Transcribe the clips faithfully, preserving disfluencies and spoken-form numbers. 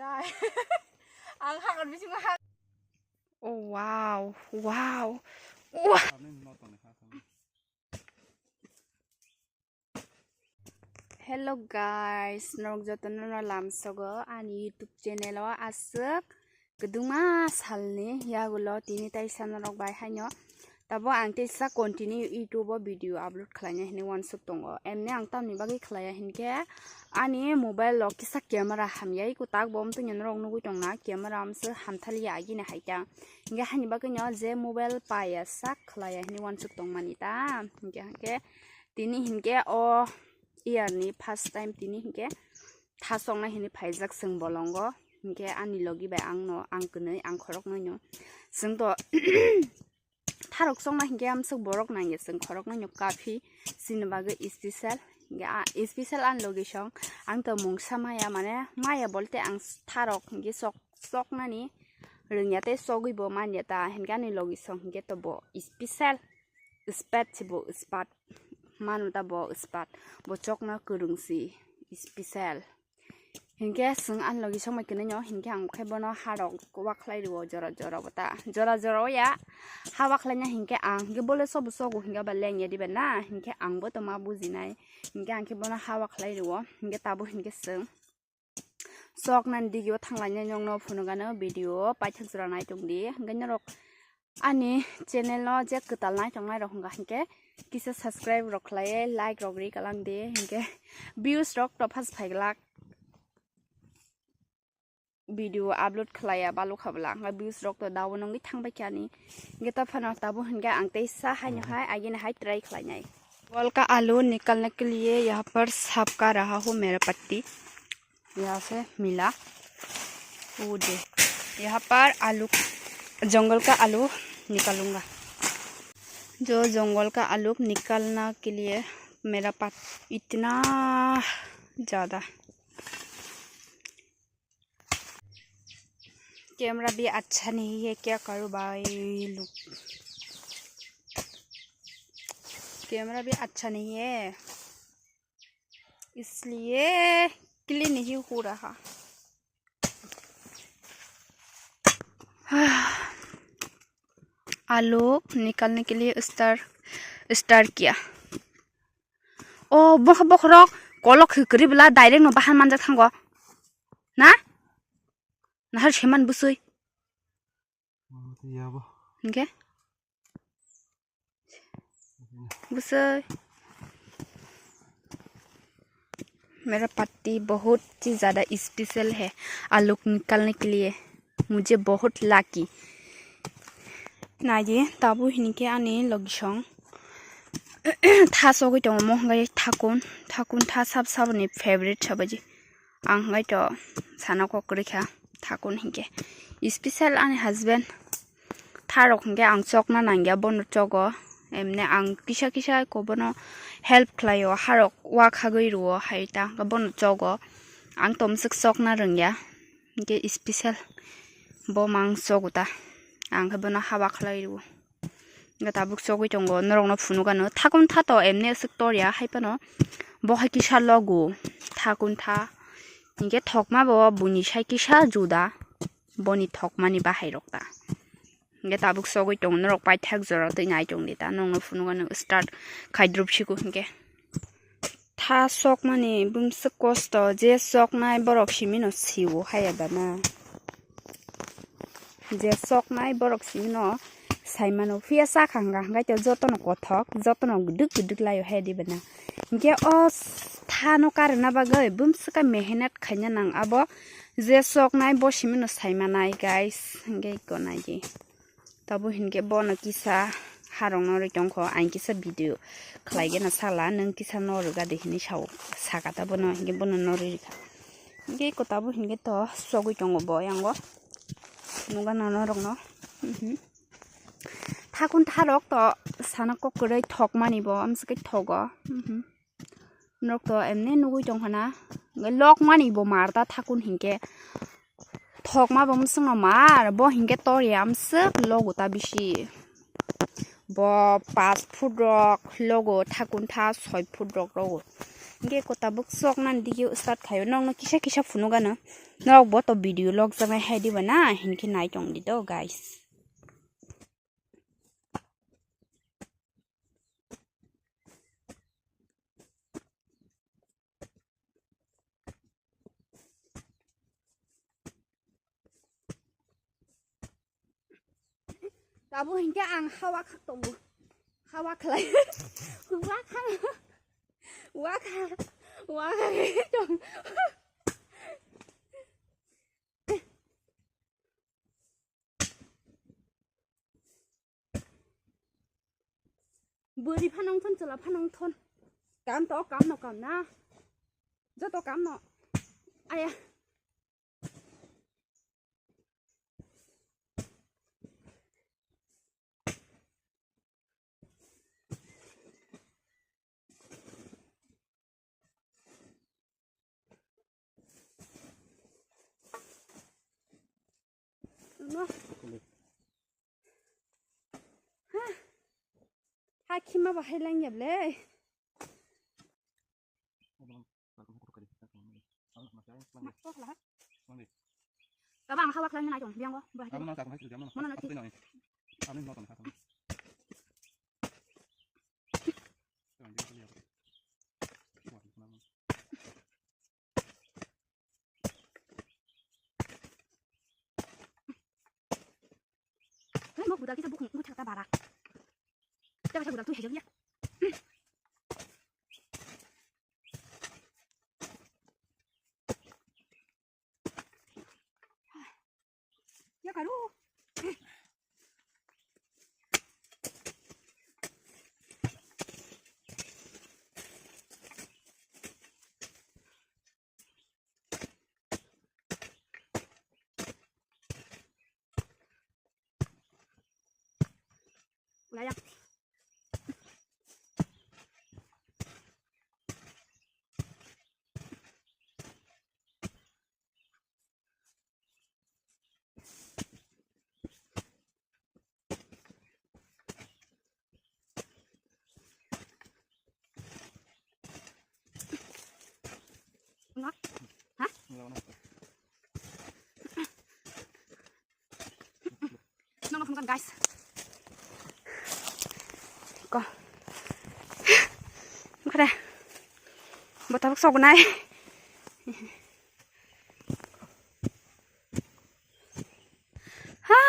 Ang hakor bisingo hak. Oh, wow, wow. Wah. Hello guys, norok jotono no lamsogo ani YouTube channel o aswk kwdwma salni yagulo tini taisa norok bai haino tabo ang teisa continue YouTube o video upload khlaina hinwi uansuk tongo. Emni ang tamni bagwi khlaiya hinkhe ani mobile o kisa camera hamya, iko tak bo omtwino norok nugwi tongna camera amswk hamthaliya agini haita. Hinkhe hani bagwino je mobile paiya sak khlaiya hinwi uansuk tongmani ta. Hinkhe, hinkhe tini hinkhe o year ni first time tini hinkhe thasokna hinwi phaijak chwng bolongo. Hinkhe ani logi bai ang no, ang kwnwi, ang khoroknwi no. Chwng to tharok sokna hinkhe amswk borok nangya chwng khoroknwi no kafi chini bagwi special. Hinkhe a special ani logi song ang to mungsa maya, mane maya bolte ang tharok hinkhe sok soknani rwngya tei sogwi bo manya ta hinkhe ani logi song hinkhe to bo special. Ispat se bo ispat. Manu ta bo ispat. Bo chokno kwrwng si special. Hinkhe chwng ani logi somai kwnwi no, hinkhe ang khe bono harok wakhlai rwo jora jora bo ta. Jora jora o ya ha wakhlai na hinkhe ang hinkhe bole sobo sogo hinkhe ba lengya diba na, hinkhe ang bo to ma bujinai. Hinkhe ang khe bono ha wakhlai rwo, hinkhe tabo hinkhe chwng soknani digi o thanglainai nokno phunukgano video paithak jora naitongdi. Hinkhe norok ani channel no je kwtal naitongnai rok hwnka hinkhe kisa subscribe rok khlaiwi like rok ri kalang di, hinkhe views rok to first phaiglak video upload khlaiya balukha bwla, hinkhe views rok to dao nungwi thangbai kha ani. Hinkhe to phano tabuk hinkhe ang teisa haino hai agini hai try khlainai. जंगल का आलू निकालने के लिए यहाँ पर सांप काट रहा हूँ मेरा पट्टी। यहाँ से मिला। वो दे। यहाँ पर आलू, जंगल का आलू निकालूंगा। जो जंगल का आलू निकालने के लिए मेरा पास इतना ज़्यादा। कैमरा भी अच्छा नहीं है, क्या करूँ भाई लोग, कैमरा भी अच्छा नहीं है। इसलिए क्लिक नहीं हो रहा। आलू निकालने के लिए स्टार, स्टार किया। O bokha bokhorok kolok hwkri bwla direct no bahan manjak thango. Na? Nahar seman bwswi. Yabo. Hinkhe? Bwswi. मेरा पट्टी बहुत ही ज़्यादा स्पेशल है, आलू निकालने के लिए मुझे बहुत lucky. Naidi, tabuk hinkhe ani logisong tha sogwi tongo, mo hwnkhai thakun, thakun tha sab saboni favorite sabaji. Ang hwnkhai to sana kok kwrwi kha thakun hinkhe. Special ani husband tharok hinkhe ang chokna nangya, bono chogo. Emne ang kisa kisa ko bono help khlaio, harok wa khagwi rwo hai ta hwnkhai bono chogo. Ang to mwswk chokna rwngya. Hinkhe special bo mang chogo ta. Ang khe bono haba khlai rwo. Hinkhe tabuk chogwi tongo, norokno phunukgano. Thakun tha to emne aswk torya, hai phano bo hai kisa logo. Thakun tha. Hinkhe thokma bo buini sai kisa juda. Boni thokmani bahairok ta. Hinkhe tabuk chogwi tongo, norok paithak jora twi nai tongdi ta. Norokno phunukgano start khaidrup siku hinkhe. Tha sokmani bumswk kosto, je soknai borok simino siwo haya bana. Je soknai borok simino saimano, phiya sakha hwnka hwnkhe to jotono kothok, jotono gwdwk gwdwk laio haya di bana. Hinkhe o s-, thano karina bagwi bumswk khe mehenat khaina nang abo, je soknai bo simino saimanai guys, hinkhe iko naidi. Tabuk hinkhe bono kisa harokno rwi tongkho, ang kisa video khlaigena sala, nwng kisa no rwgadi hinwi sao, saka ta bono, hinkhe bono no rwi rwkha. Hinkhe iko tabuk hinkhe to sogwi tongo bo yango. Nukgana norokno. Mhm. Thakun tharok to sana kok kwrwi thokmani bo, amswkhe thogo. Mhm. Norok to emne nugwi tongkha na. Lokmani bo mar ta thakun hinkhe. Thokma bo mwswkno mar, bo hinkhe torya amswk logo ta bisi. Bo paanch foot rok logo, thakun tha soi foot rok logo. Hingke ko tabuk sok nani digio start khaio. Nokno kisa kisa phunukgano. Norok bo to video log jaknai hai diba na? Hinkhe nai tong di do, guys. Tabuk hinkhe ang hawa khak tongo. Hawa khlai. Wa kha. Wa kha. Wa kha tong. Bwrwi phano wngthon, chwla phano wngthon. Kam to, kam no, kam na. Joto kam no. Aya. No. Ha. Ha, khima bahai lang ya ble. Tabang hawa khlai nai tong biang go. Bahai. Mana nanti. Hai, mo gudal kisa bukung, bukung thakta bara. Kita kisa gudal tu hejak ya. Ya karu. Ulayang. Nga? Ha? Nang phone kan, guys. Ko. Kore. Botabok sognai. Ha.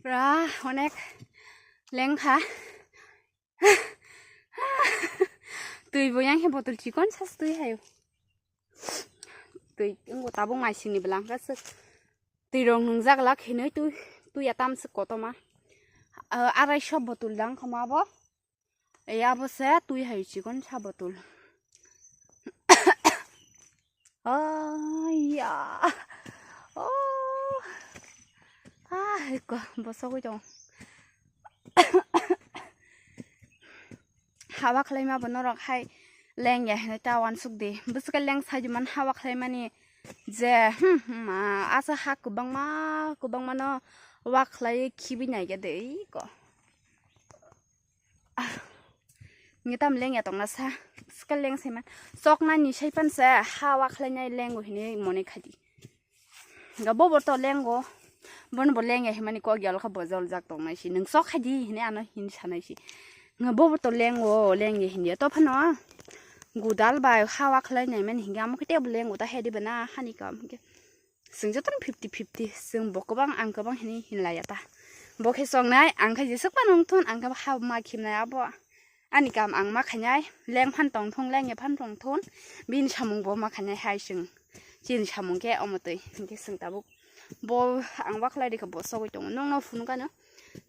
Pura onek lengkha. Twi bo yang khe botol chikon sas twi hayo. Twi wngbo tabuk mai sini bwla hwnkhe swk. Twi rok nwngjak lak hinwi twi, twi ya tam swk kotorma. Ah, arai sho botol dang khama bo. Ei abo se twi hai chikon sa botol. Oh, ya. Oh. Ah, eko, bosogwi tong. Hawa khlaima bo norok hai leng ya hinwi ta wansuk di. Bwswk leng sai di man hawa khlaimani je, hmm, hmm, ah, asa ha kwbangma, kwbangma no wa khlai khibi nai ya de eko. Nge tam leng ya tongna sa, ska leng sai man. Sok nani sai pan sa, ha wa khlai nai leng o hinwi mone khadi. Ga bo bo to leng o, bon bo leng ya himani kok yal kha bo jol jak tong nai si. Nung sok khadi hini ano hin sa nai si. Nga bo bo to leng o, leng ya hin ya to phano. Gudal bai ha wa khlai nai man hinga mo khite bo leng o ta hedi bana hani kam hinga. Chwng jotono fifty fifty, chwng bo kwbang ang kwbang hinwi hinlaiya ta. Bo khe chongnai, ang khe jeswk phano wngthun, ang khe ha ma khimnai abo. Ani kam ang ma khainai, leng phan tongthung, leng ya phan tongthun, bini samung bo ma khainai hai chwng. Chini samung khe omo twi, hinkhe chwng tabuk. Bo ang bakhlai rikha bo sogwi tongo, nokno phunukano.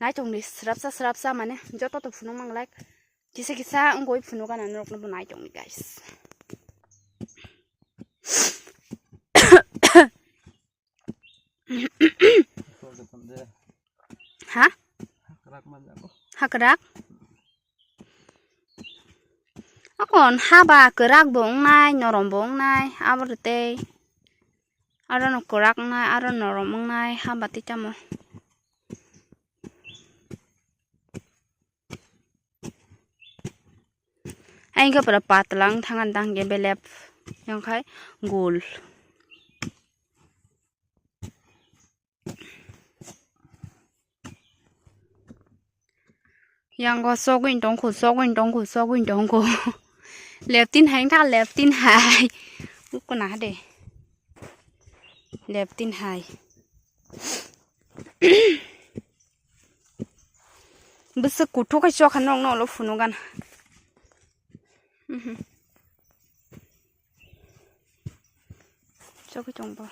Naitongdi srapsa srapsa mane, joto to phunuk manglai. Kisa kisa wngwi phunukgana norokno bo naitongdi, guys. Ha? Hakrak? Akon haba kwrak bo wngnai, norom bo wngnai, abo rwtwi aro no kwrak wngnai, aro norom wngnai, haba twi tamo. Ang khe pura patlang thangan tang khe belep yang khai gul. Yang go sogwin tongkhu, sogwin tongkhu, sogwin tongkhu. Leptin hai ta leptin hai. Ukuna de. Leptin hai. Bwswk kuthuk khe chokha nokno ulo phunukgana. Mhm. Chogwi tongbo.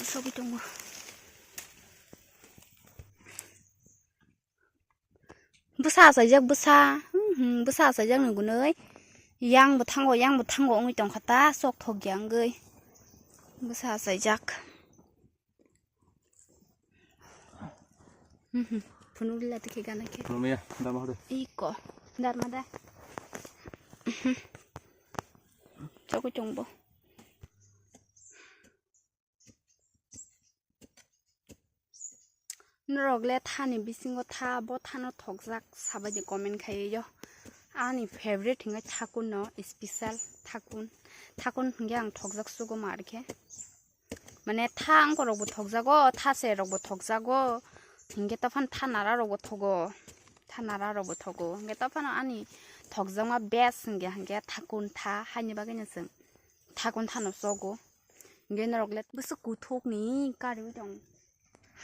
Chogwi tongbo. Bwsa achaijak bwsa. Mhm, bwsa achaijak ni gunui. Yang bo thango, yang bo thango wngwi tongkha ta, sok thok ya wngwi. Bwsa achaijak. Mhm. Phunuk lila tikhe gana khe. Phunuk ya, darma hore. Iko, darma da. Mhm. Chokwi tongbo. Norok le thani bisingo tha, bo thano thokjak sabai de comment khaiyo. Ani favorite hinga thakun no, special thakun. Thakun hinga ang thokjak sugo mar khe. Mane tha angkorokbo thokjago, tha serokbo thokjago, hinkhe tophano tha nararokbo thogo, tha nararokbo thogo. Hinkhe tophano ani thokjakma best hinkhe, hinkhe thakun tha, haini bagwino chwng thakun thano chogo. Hinkhe norok le bwswk kuthukni kariui tong,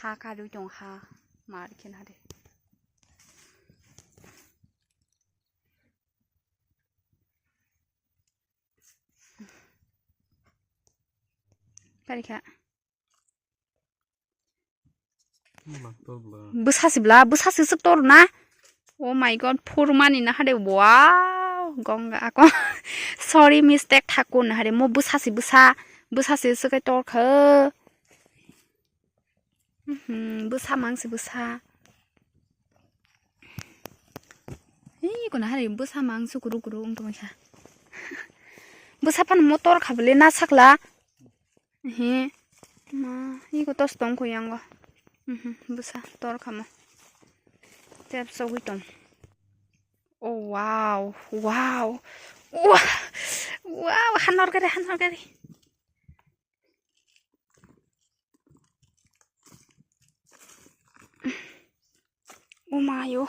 ha kariui tong ha, mar khe nare. Karikha. Bwsa sibla, bwsa siswk tor na. Oh my God, phurmani na hade. Wow, gonga ako. Sorry, mistake thakun na hade. Mo bwsa si bwsa, bwsa siswk tor kha. Mhm, bwsa mangsi bwsa. Ih, kuna hari bwsa mangsi kuru kuru wng tongkha. Bwsa pan motor khabele na sakla. He. Ma, iko tos tongkho yango. Mhm, bwsa tor khamo. Tep sogwi tong. Oh, wow, wow. Wow, wow, hanor gari, hanor gari. Umayo.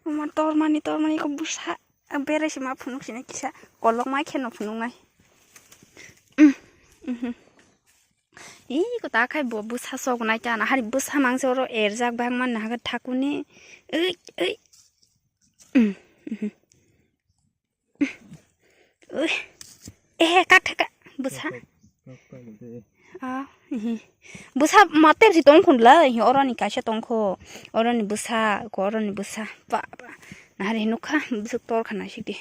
Uma tormani, tormani ko bwsa. Berai se ma phunuk sini kisa. Kolok mai kheno phunuk nai. Mm, mhm. Ih, ko ta khai bo bwsa sok nai ta na. Hari bwsa mangse oro erjak bang man na haga thakuni. Ei, ei. Mm, mhm. Ui. Eh, kak, kak, kak. Bwsa. Ah, ihi. Bwsa matep si tong khun la, ihi oroni kaisa tong kho. Oroni bwsa, ko oroni bwsa. Ba, ba. Nahari nukha, bwswk tor khana sidi.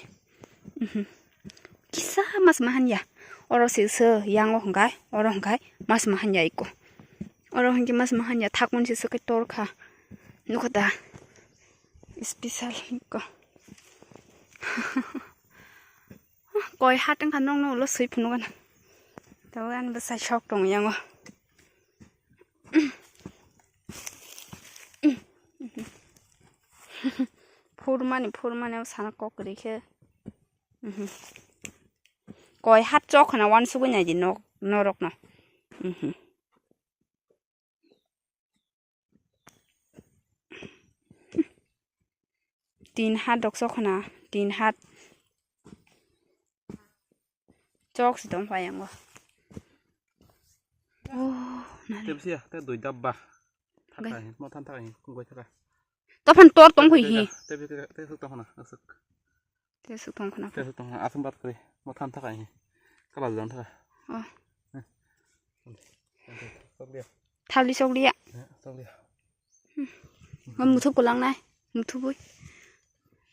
Mhm. Kisa mas mahan ya. Oro si se yang o hwngkai, oro hwngkai mas mahan ya iko. Oro hwnkhe mas mahan ya thakun si se kai tor kha. Nukha da. Special iko. Koi hat wngkha nokno ulo swi phunukgana. Tabuk ani bwsai sok tongo yango. Phurmani, phurmani o sana kok kwrwi khe. Koi hat chok khna wansugwi naidi nok, norokno. Tin hat rok chok khna, tin hat. Chok si tong phayango. Oh, nari. Tebsia, te doi dabba. Gai. Thaka hi, mo than thaka hi, kung gai thaka. Tophan tor tong hui hi. Te bi te te suk tong khna, asuk. Te suk tong khna. Te suk tong khna, asum bat kri. Mo than thaka hi. Kala jang thaka. Oh. Eh. Sok dia. Thali sok dia. Eh, sok dia. Ngon muthup kulang nai. Muthubui.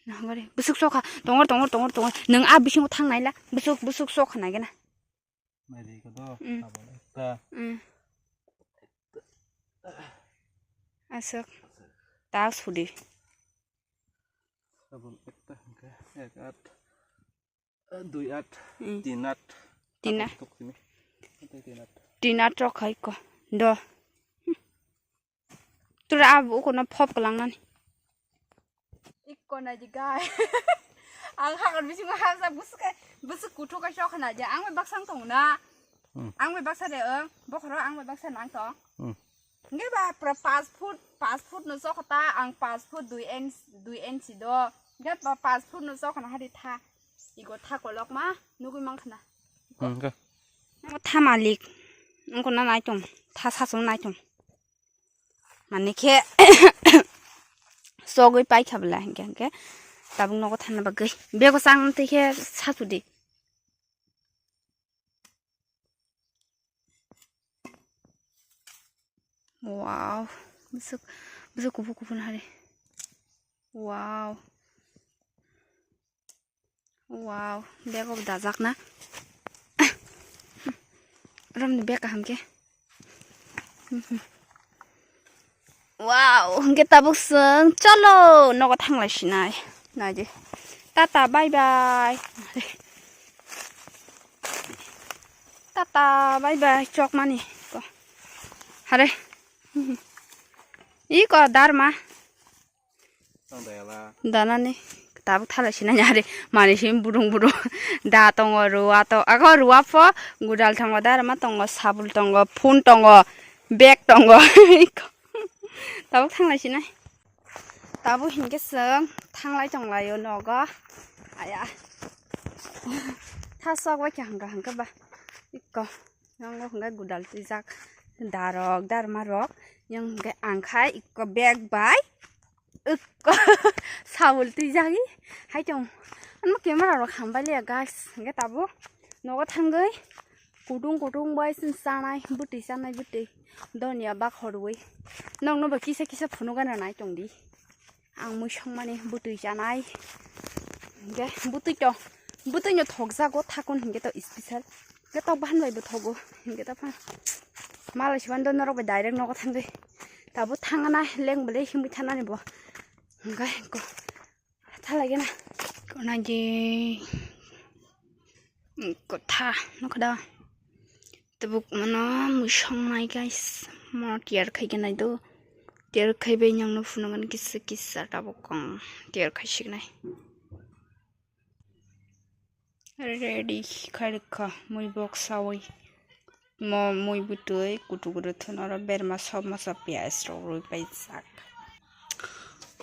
Nah, gari. Busuk sokha. Tongor, tongor, tongor, tongor. Nang a bisingo thang naila. Busuk, busuk sokha nai gana. Mai di ko do. Mm. Sabon ekta. Mm. Asok. Tak sudi. Sabon ekta hingke ek at. Eh, dui at. Mm. Tin at. Tin at. Tok sini. Ante tin at. Tin at rok hai ko. Do. Tura abu ko na phop kalang nani. Ikko naidi gai. Ang hakor bisingo hapjak bwswk, bwswk kuthuk kaisa khna je. Ang bai baksa wng tong na. Hmm. Ang bai baksa de, ang bokhoro ang bai baksa nang tong. Hmm. Nge ba pra pas foot, pas foot no chokta, ang pas foot dui inch, dui inch do. Nge ba pas foot no chokna hari tha. Igo tha kolok ma, nugui mang khna. Hmm, ga. Tha malik. Ang ko na nai tong. Tha sasu nai tong. Mane khe sogwi paikha bwla hinkhe, hinkhe tabuk nogo thangna bagwi bego chang twi khe satudi. Wow, bwswk, bwswk kuphur kuphur hari. Wow. Wow, bego bo dajak na. Romni bag kaham khe. Wow, hwnkhe tabuk chwng cholo nogo thanglai sinai. Naidi. Tata, bye bye. Tata, bye bye. Chokmani. Ko. Hare. Iko darma. Danani tabuk thala sinai ari mani sim burung burung da tongo, ruwa to ako ruwa pho gudal tongo, darma tongo, sabul tongo, phun tongo, bag tongo. Tabuk thanglai sinai. Tabuk hinkhe chwng thanglai tonglaio nogo. Aya. Thasok bai khe hangka hangka ba. Ikko. Nongo hwnkhai gudal twijak darok, darma rok. Yang hwnkhe ang khai ikko bag bai ikko sabul twijagwi hai tong. Ano camera rok hambai liya guys. Hwnkhe tabuk nogo thangwi kutung kutung bai chwng chanai bwtwi, chanai bwtwi donia bakhorwi. Nokno bo kisa kisa phunukgana nai tongdi. Ang mui songmani bwtwi chanai. Hingke bwtwi to, bwtwi no thokjago thakun hingke to special. Hingke to bahan bai bo thogo. Hingke to phan. Malai siban do norok bai direct nogo thangwi. Tabuk thangna leng bwlai himwi thanani bo. Hingke ko thalai gana. Kona je kotha nokho da. Tabuk mano mui songnai guys, mo tiyar khai khe nai do, tiyar khai bai yang no phunukgani kisa kisa tabuk kong tiyar khai siknai. Ready khai rwkha mui bok sawi, mo mui bwtwi kutuk rwthwno oro berma sop masa piyaj rok rwi paijak.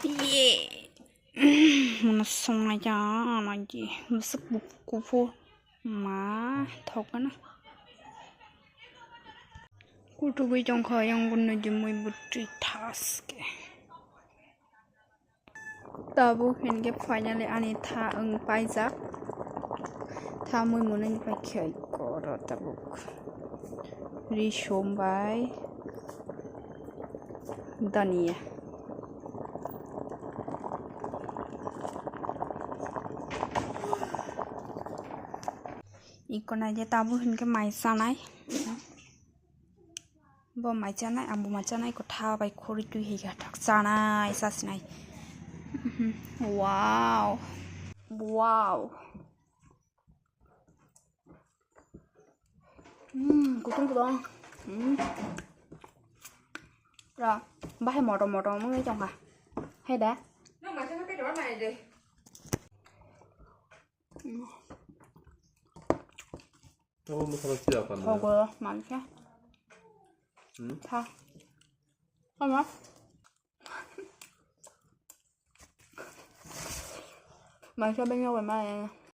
Ye. Mano songnai ya, nai di. Bwswk kuphur. Ma, thok gana. Kutugwi tongkha, yang gunno jumui bwtwi thaske. Tabuk hinkhe finally ani tha wng paijak. Tha mui mwnwi paikhe koro tabuk. Ri sombai. Dania. Iko nai je tabuk hinkhe mai chanai. Bo mai chanai, ang bo mai chanai, kotha bai khori twi hai khe thak chanai, sasinai. Wow. Wow. Hmm, kutung kutung. Hmm. Ra, bahai motom motom wngwi tongkha. Hai da? Nang mai chanai khe dor nai de. Hmm. Abo mokolo siya pan. Thogo, mankhe. Hmm? Tha. Ama. Mankhe bengyo bai ma.